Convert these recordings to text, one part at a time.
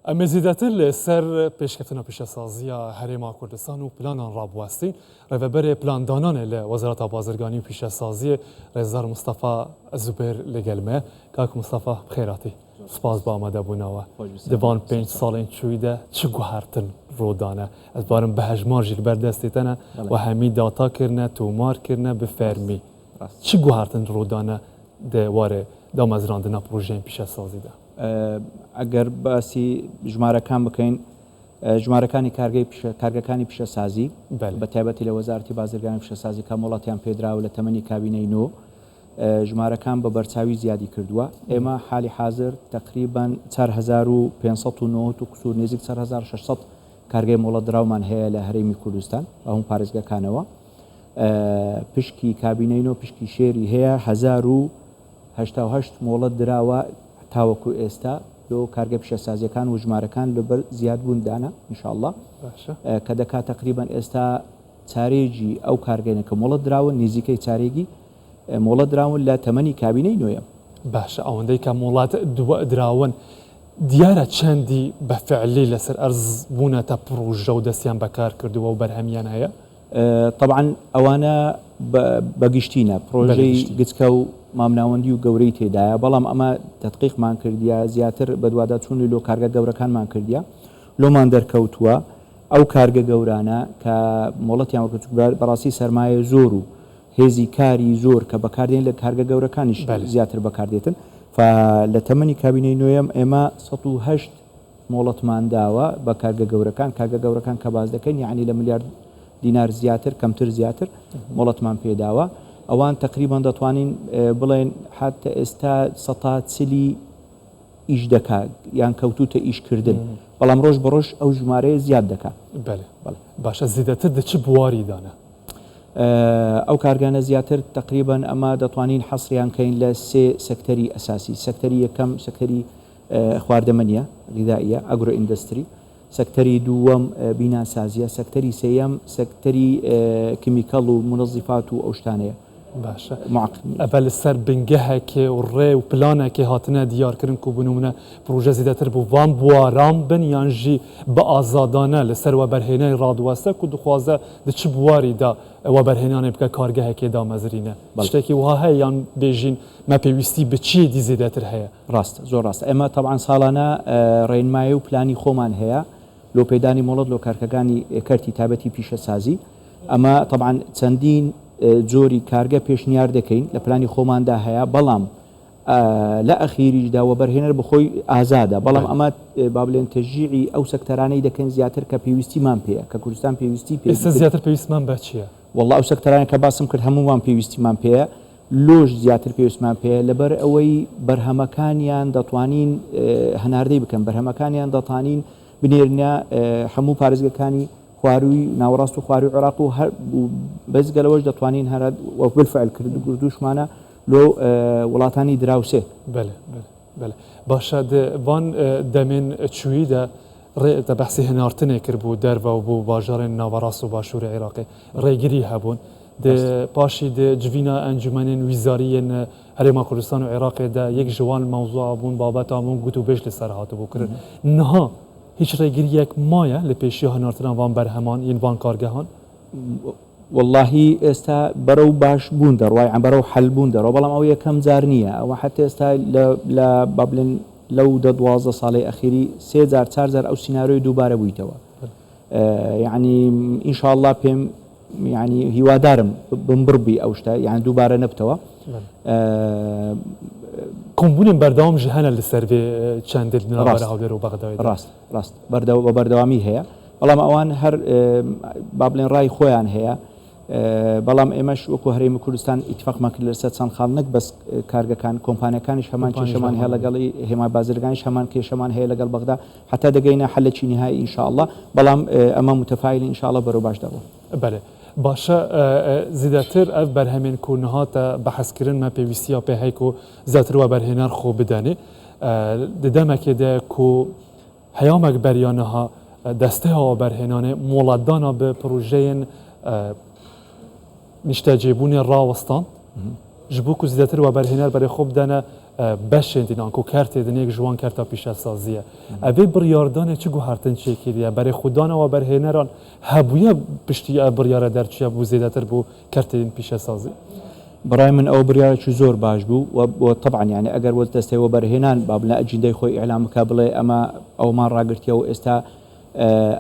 Em ê zêdetir li ser pêşkeftina pîşesaziya Herêma Kurdistan û planan rabiwestîn. Rêveberê Plandananê li Wezareta Bazirganî û Pîşesaziyê Rêzdar Mistefa Zubêr li gel me ye. Kak Mistefa bi xêr hatî. Spas bi amadebûna we. Di van pênc salên çûyî de çi guhertin rû dane? Ez barim bi hejmar jî li ber destê te ne û hemî data kirine, tomar kirine bi fermî. Çi guhertin rû dane di warê damezrandina projeyên pîşesazî de? ئەگەر باسی ژمارەکان بکەین ژمارەکانی کارگەی کارگەکانی پیشەسازی بە تایبەتی لە وەزارەتی بازرگانی پیشەسازی کە مۆڵەتیان پێدراوە لە تەمەنی کابینەی نۆ ژمارەکان بە بەرچاوی زیادی کردووە ئێمە حالی حاضر تقریبا 4590 و قسوور نزیک 4600 کارگەی مۆڵەت دراومان هەیە لە هەرێمی کوردستان بە هەموو پارێزگەکانەوە پشکی کابینەی نۆ پشکی شێری هەیە 1088 مۆڵەت دراوە تاوەکو ئێستا لۆ کارگە پیشەسازیەکان و ژمارەکان لەبەر زیادبوون دانە ان شاء اللە باشە. کە دەکات تەقریبەن ئێستا چارێگی ئەو کارگەیانە کە مۆڵەت دراون نیزیکەی چارێگی مۆڵەت دراون لە تەمەنی کابینەی نۆیەم. باشە ئەوەندەی کە مۆڵەت دراون دیارە چەندی بە فعلی لەسەر ئەرز بوونەتە پڕوژە و دەستیان بەکار کردووە و بەرهەمیان هەیە؟ تەبعەن ئەوانە بە گشتی نا، پرۆژەی گچکە و مامناوەندی و گەورەی تێدایە، بەڵام ئەمە تەدقیقمان کردیە، زیاتر بەدواداچوونی لۆ کارگە گەورەکانمان کردیە، لۆمان دەرکەوتووە ئەو کارگە گەورانە کە مۆڵەتیان وەرگرتووە بەڕاستی سەرمایە زۆر و هێزی کاری زۆر کە بەکاردێن لە کارگە گەورەکانیش زیاتر بەکاردێتن، فا لە تەمەنی کابینەی نۆیەم ئێمە 108 مۆڵەتمان داوە بە کارگە گەورەکان، کارگە گەورەکان کە باس دەکەین یەعنی لە ملیار دینار زیاتر کەمتر زیاتر مۆڵەتمان پێداوە، ئەوان تەقریبەن دەتوانین بڵێن حتە ئێستا سەتا چلی ئیش دەکا یان کەوتووتە ئیش کردن، بەڵام ڕۆژ بە ڕۆژ ئەو ژمارەیە زیاد دەکا. بەلێ باشە زیدەتر دە چ بواری دانە؟ ئەو کارگانە زیاتر تەقریبەن ئەمە دەتوانین حەسریان کەین لە سێ سەکتەری ئەساسی، سەکتەری یەکەم سەکتەری خواردەمەنییە، غذائیە، agro industry، سەکتەری دووەم بیناسازییە، سەکتەری سێیەم سەکتەری chemical و مونەزیفات و ئەو شتانەیە. باشە ئەڤە لە سەر بنگەهەکێ و ڕێ و پلانەکێ هاتنە دیارکردن کو بنمونە پروژە زیدەتر بو ڤان بواران بن یان ژی بە ئازادانە لە سەر وەبەرهێنای ڕادوەستە کو دخوازە د چ بواری دا وەبەرهێنانێ بکە کارگەهەکێ دامەزرینە شتێکی وها هەیە یان بێژین مە پێویستی بە چیێ دی زێدەتر هەیە؟ ڕاستە زۆر ڕاستە ئێمە تەبعەن ساڵانە ڕێنمایی و پلانی خۆمان هەیە لۆ پێدانی مۆڵەت لۆ کارکەکانی کەرتی تایبەتی پیشەسازی ئەمە تەبعەن چەندین جۆری کارگە پێشنیار دەکەین لە پلانی خۆماندا هەیە بەڵام لە ئەخیریشدا وەبەرهێنەر بەخۆی ئازادە بەڵام ئەمە با بڵێن تەشجیعی ئەو سەکتەرانەی دەکەین زیاتر کە پێویستیمان پێیە کە کوردستان پێویستی پێ ئێستا زیاتر پێویستمان بە چییە؟ وەڵا ئەو سەکتەرانە کە باسم کرد هەموومان پێویستیمان پێیە لۆش زیاتر پێویستمان پێیە لەبەر ئەوەی بەرهەمەکانیان دەتوانین هەناردەی بکەن بەرهەمەکانیان دەتانین بنێرنە هەموو پارێزگەکانی خوارووی ناوەڕاست و خوارووی عێراق و هەر بەجگە لەوەش دەتوانین هەر وەک بالفعل کرد گردوشمانە لۆ وڵاتانی دراوسێ. بەلێ بەلێ بەلێ باشە دە ڤان دەمێن چوویی دە ڕێ دە بەحسی هەنارتنێ کرد بوو دەرڤە و بوو باژارێن ناوەڕاست و باشووری عێراقێ ڕێگری هەبوون دە پاشی دە جڤینا ئەنجومەنێن ویزاریێن هەرێما کوردستان و عێراقێ دە یەک ژ وان مەوزوعا بوون بابەتا بوون گوتوبێژ لە سەر هاتبوو کرن نها هیچ ڕێگریەک مایە لە پێشیا هەنارتنا ڤان بەرهەمان ین ڤان کارگەهان؟ وەڵاهی ئێستا بەرەو باش بوون دەڕوا یان بەرەو حەل بوون دەڕوا بەڵام ئەوە یەکەم جار نییە ئەوە حەتە ئێستا لە لە با بڵێن لەو دە 12 ساڵەی ئەخیری سێ جار چار جار ئەو سیناریۆی دووبارە بوویتەوە یعنی ئینشاءاللە پێم یعنی هیوادارم بمبڕ بی ئەو شتە یان دووبارە نەبتەوە. کۆمبوونێن بەردەوام ژ هەنە لەسەر vê çendê li navbera Hewlêr û Bexdayê de. ڕاست ڕاست بە بەردەوامی هەیە بەڵام ئەوان هەر با بڵێن ڕای خۆیان هەیە بەڵام ئێمەش وەکو هەرێمی کوردستان ئیتفاقمان کرد لەسەر چەند خاڵ نەک بەس کارگەکان کۆمپانیەکانیش هەمان کێشەمان هەیە لەگەڵی هێما بازرگانیش هەمان کێشەمان هەیە لەگەڵ بەغدا حتا دەگەینە حلێکی نهایی ان شاء الله بەڵام ئەمە متفائلین ان شاء الله بەرەو باش دەڕۆ. بەلێ باشە زیدەتر ئەڤ بەرهەمێن کو نهاتە بەحس کرن مە پێویستیا پێ هەی کو زیاتر وەبەرهێنەر خۆ بدەنێ di demekê de ku heyamek beriya niha desteya weberhênanê moletdana bi projeyên niştecêbûnê rawestand ji bo ku zêdetir weberhêner berê xwe bidene. beşên din anku kertê din yek ji wan kerta pîşesazî ye. Evê biryardanê çi guhertin çêkiriye? Berê xwedana weberhêneran hebûye piştî ev biryare derçûye bû zêdetir bû kertên pîşesazî? Bi ray min ew biryareki zor baş bû و تەبعەن یانی ئەگەر وەک دەستەی وەبەرهێنان با بڵێن ئەجیندای خۆی ئیعلان بکا بڵێ ئەمە ئەومان ڕاگرتیە و ئێستا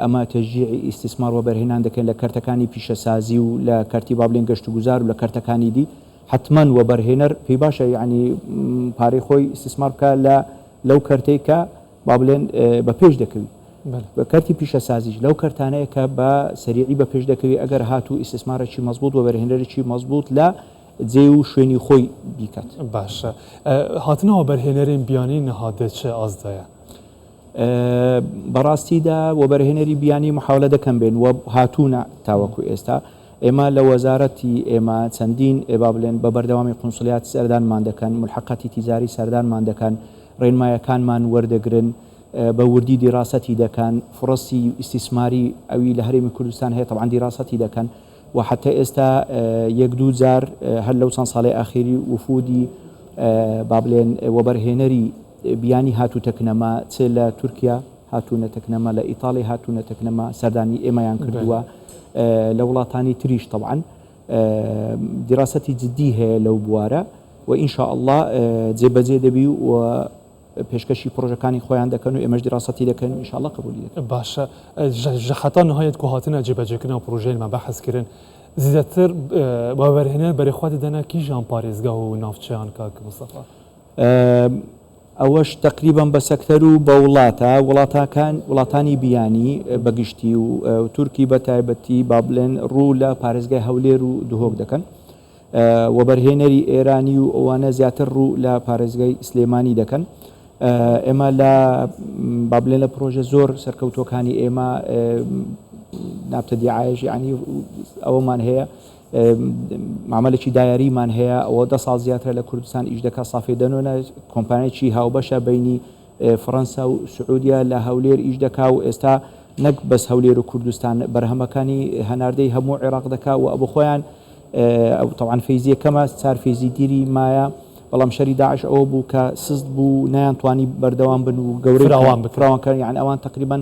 ئەمە تەشجیعی ئیستیسمار وەبەرهێنان دەکەین لە کەرتەکانی پیشەسازی و لە کەرتی با بڵێن گەشتوگوزار و لە کەرتەکانی دی حەتمەن وەبەرهێنەر پێی باشە یانی پارەی خۆی ئیستیسمار بکا لە لەو کەرتەی کە با بڵێن بە پێش دەکەوی. کەرتی پیشەسازیش لەو کەرتانەیە کە بە سەریعی بە پێش دەکەوی ئەگەر هاتوو ئیستیسمارێکی مەزبووت وەبەرهێنەرێکی مەزبووت لە جێ و شوێنی خۆی بیکات. باشە هاتنە وەبەرهێنەرên بیانی niha di çi azdayê؟ بەڕاستیدا وەبەرهێنەری بیانی محاولە دەکەن بێن و هاتوونە تاوەکو ئێستا ئێمە لە وەزارەتی ئێمە چەندین با بڵێن بە بەردەوامی قونسڵیات سەردانمان دەکەن، مولحەقاتی تیجاری سەردانمان دەکەن، ڕێنمایەکانمان وەردەگرن، بە وردی دیراسەتی دەکەن، فڕەسی ئیستیسماری ئەوی لە هەرێمی کوردستان هەیە تەبعەن دیراسەتی دەکەن و حەتە ئێستا یەک دوو جار هەر لەو چەند ساڵەی ئاخیری وفودی با بڵێن وەبەرهێنەری بیانی هاتووتە کنەما چ لە تورکیا هاتوونەتە کنەما لە ئیتاڵی هاتوونەتە کنەما سەردانی ئێمەیان کردووە لە وڵاتانی تریش تەبعەن دیراسەتی جدی هەیە لەو بوارە و ان شاء اللە جێبەجێ دەبی و پێشکەشی پڕۆژەکانی خۆیان دەکەن و ئێمەش دیراسەتی دەکەین و ان شاء اللە قبولی دەکەین. باشە ji heta niha yê ku hatine cêbecêkirina projeyên me behs kirin zêdetir weberhêner berê xwe didene kîjan parêzgeh û navçeyan kak Mistefa? ئەوەش تەقریبەن بە سەکتەر و بە وڵاتە، وڵاتاکان وڵاتانی بیانی بە گشتی و تورکی بە تایبەتی با بڵێن ڕوو لە پارێزگای هەولێر و دهۆک دەکەن. وەبەرهێنەری ئێرانی و ئەوانە زیاتر ڕوو لە پارێزگای سلێمانی دەکەن. ئێمە لە با بڵێن لە پرۆژە زۆر سەرکەوتووەکانی ئێمە نابتە دیعایەش یعنی ئەوەمان هەیە مامەلەکی دایاریمان هەیە ئەوە دە ساڵ زیاترە لە کوردستان ئیش دەکات سافی دەنۆنە کۆمپانیایکی هاوبەشە بینی فڕەنسا و سعودیە لە هەولێر ئیش دەکا و ئێستا نەک بەس هەولێر و کوردستان بەرهەمەکانی هەناردەی هەموو عێراق دەکا و ئەبۆ خۆیان ئەو تەوان فەیزیە کەمە چار فەیزی دیری مایە بەڵام شەری داعش ئەوە بوو کە سست بوو نەیان توانی بەردەوام بن و گەورەی فراوان بکەن فراوان کەن یان ئەوان تقریبا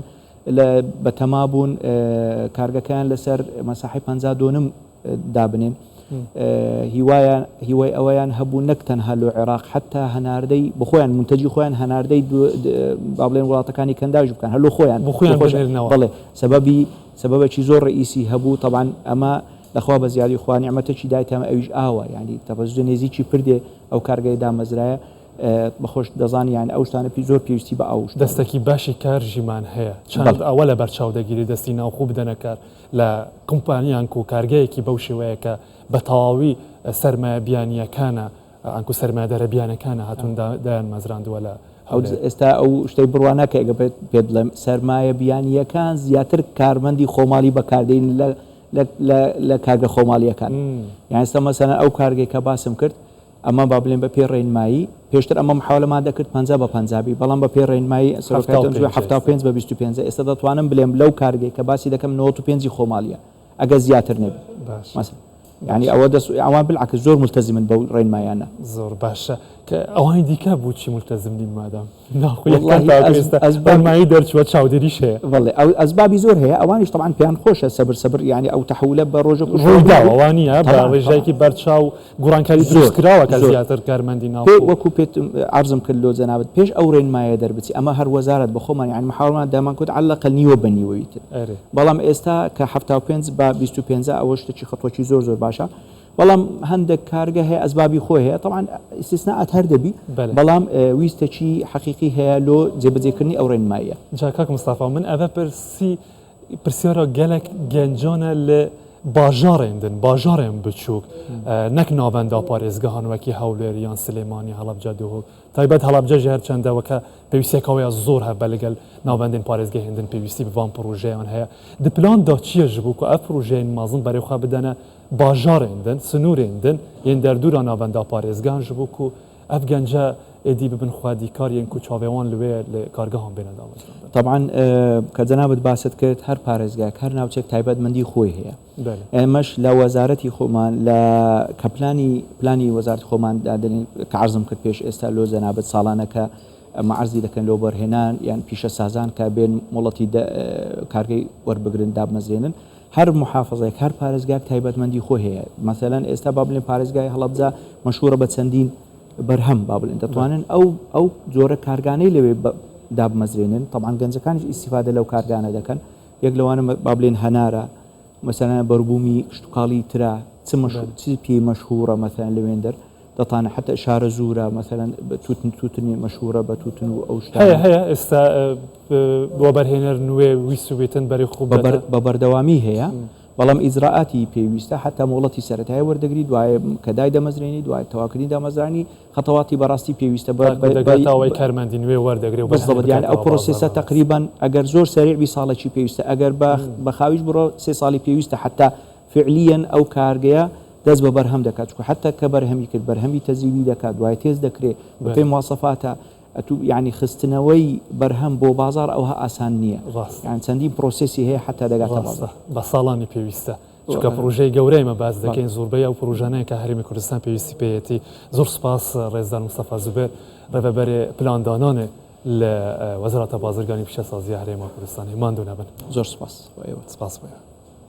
لە بەتەما بوون کارگەکەیان لەسەر مەساحەی 50 دۆنم دابنێن هیوایان هیوای ئەوەیان هەبوو نەک تەنها لۆ عێراق حتا هەناردەی بخۆیان منتەجی خۆیان هەناردەی با بڵێن وڵاتەکانی کەنداویش بکەن هەر لۆ خۆیان بۆ خۆیان بنێرنەوە. بەڵێ سەبەبی سەبەبێکی زۆر ڕئیسی هەبوو تەبعەن ئەمە لەخوا بە زیادی خوا نیعمەتێکی دایتەمە ئەویش ئاوە یانی تەبەزوو نێزیکی پردێ ئەو کارگەی دامەزرایە بەخۆش دەزانی یانی ئەو شتانە پی زۆر پێویستی بە ئاو شتە. دەستەکی باشی کار ژیمان هەیە چەند ئەوە لەبەر چاو دەگیری دەستی ناوخۆ بدەنە کار لە کۆمپانیان کو کارگەیەکی بەو شێوەیە کە بە تەواوی سەرمایە بیانییەکانە ئانکو سەرمایەدارە بیانەکانە هاتوون دایان مەزراندووە لە هەولێر. ئێستا ئەو شتەی بڕوا ناکەی ئەگەر پێت بڵێم سەرمایە بیانییەکان زیاتر کارمەندی خۆماڵی بەکاردێنن لە لە لە کارگە خۆماڵییەکان یان ئێستا مەسەلەن ئەو کارگەی کە باسم کرد ئەمە با بڵێن بە پێی ڕێنمایی پێشتر ئەمە محاولەمان دەکرد 50 بە 50 بی بەڵام بە پێی ڕێنمایی سەرۆکایەتی ئەنجومەن 75 بە 25 ئێستا دەتوانم بلێم لەو کارگەی کە باسی دەکەم 95 خۆماڵیە ئەگەر زیاتر نەبی باش مەسەلەن یعنی ئەوە دەست ئەوان بالعکس زۆر ملتزمن بەو ڕێنمایانە. زۆر باشە کە ئەوانی دیکە بۆچی ملتزم نین مادام ناخۆ یەک واللهی کەم تاکو ئەز ئێستا ئەسباب ڕێنمایی دەرچووە چاودێریش هەیە. بەڵێ ئەو ئەسبابی زۆر هەیە ئەوانیش تەبعەن پێیان خۆشە سەبر سەبر یعنی ئەو تەحولە بە ڕۆژێک و شەوێک ڕووی داوە نابی وا نییە بە تەبعەن تەبعەن ڕێژەیەکی بەرچاو گۆڕانکاری زۆر دروست کراوە کە زۆر زیاتر کارمەندی پێ ناوخۆ. وەکو پێت عەرزم کرد لۆ جەنابت پێش ئەو ڕێنمایە دەربچی ئەمە هەر وەزارەت بە خۆمان یعنی محاولمان دامان کوت عەلە قەل نیوە بە نیوەوی تر ئەرێ. بەڵام ئێستا کە 75 بە 25 ئەوە شتێکی خەتوەکی زۆر زۆر باشە بەڵام هەندێک کارگە هەیە ئەسبابی خۆی هەیە تەبعەن ئیستیسنائات هەر دەبی بەلێ. بەڵام ویستێکی حەقیقی هەیە لۆ جێبەجێکردنی ئەو ڕێنماییە. جا کاک مستەفا من ئەڤە پرسی پرسیارا گەلەک گەنجانە لە باژارێن دن، باژارێن بچووک نەک ناڤەندا پارێزگەهان وەکی هەولێر یان سلێمانی، هەڵەبجە، دهۆک، تایبەت هەڵەبجە ژی هەرچەندە وەکە پێویستیەکە وەیا زۆر هەبە لەگەل ناڤەندێن پارێزگەهێن دن پێویستی بە ڤان پڕۆژەیان هەیە. di plan da çi ye ji bo ku ev projeyên mezin berê xwe bidene bajarên din, sinûrên din yên derdûra navenda parêzgehan ji bo ku ev gence. ئێدی ببن خوەدی کار یێن کو چاڤێ وان لوێ لە کارگەهان بێنە دامەزراندن. تەبعەن کە جەنابت باست کرد هەر پارێزگایەک هەر ناوچەیەک تایبەتمەندی خۆی هەیە ئێمەش لە وەزارەتی خۆمان لە کە پلانی پلانی وەزارەتی خۆمان دادەنێین کە عەرزم کرد پێش ئێستا لۆ جەنابت ساڵانە کە ئەمە عەرزی دەکەن لۆ وەبەرهێنان یان پیشەسازان کە بێن مۆڵەتی کارگەی وەربگرن دابمەزرێنن هەر محافظەیەک هەر پارێزگایەک تایبەتمەندی خۆی هەیە مەسەلەن ئێستا با بڵێن پارێزگای هەڵەبجە مەشهورە بە چەندین بەرهەم با بڵێن دەتوانن ئەو ئەو جۆرە کارگانەی لەوێ دابمەزرێنن تەبعەن گەنجەکانیش ئیستیفادە لەو کارگانە دەکەن یەک لەوانە با بڵێن هەنارە مەسەلەن بەروبوومی کشتوکاڵی ترە چ چ پێی مەشهورە مەسەلەن لەوێندەر دەتانە حتا شارەزوورە مەسەلەن توتن توتنی مەشهورە بە توتن و ئەو شتانە. هەیە هەیە ئێستا وەبەرهێنەر نوێ ویستوبێتن بەرەی خۆ بداتە. بە بەردەوامی هەیە بەڵام ئیجرائاتی پێویستە حتا مۆڵەتی سەرەتایی وەردەگری دوایێ کە دایدەمەزرێنی دوای تەواوکردنی دامەزرانی خەتەواتی بەڕاستی پێویستە بە تاکو دەگاتە ئەوەی کارمەندی نوێ وەردەگرێ و بەرهەمی بالضبط یانی ئەو بکاتەوە پرۆسێسە بازاڕ. تەقریبەن ئەگەر زۆر سەریع بی ساڵێکی پێویستە ئەگەر بە بە خاویش بڕۆ سێ ساڵی پێویستە حتا فعلیەن ئەو کارگەیە دەست بە بەرهەم دەکات چونکە حتا کە بەرهەمی کرد بەرهەمی تەجریبی دەکات دوای تێست دەکرێ بەپێی مواسەفاتە ئەتوو یانی خستنەوەی بەرهەم بۆ بازاڕ ئەوها ئاسان نییە ڕاستە. یان چەندین پرۆسێسی هەیە حتا دەگاتە ڕاستە بازاڕ. بە ساڵانی پێویستە چونکە پڕۆژەی گەورە ئێمە باس دەکەین زۆربەی ئەو پڕۆژانەیە کە هەرێمی کوردستان پێویستی پێیەتی زۆر سوپاس ڕێزدار مستەفا زوبێر ڕێڤەبەرێ پلاندانانێ لە وەزارەتە بازرگانی پیشەسازیە هەرێما کوردستانێ ماندوو نەبن. زۆر سوپاس بۆ ئێوە. سپاس بۆ ئێوە.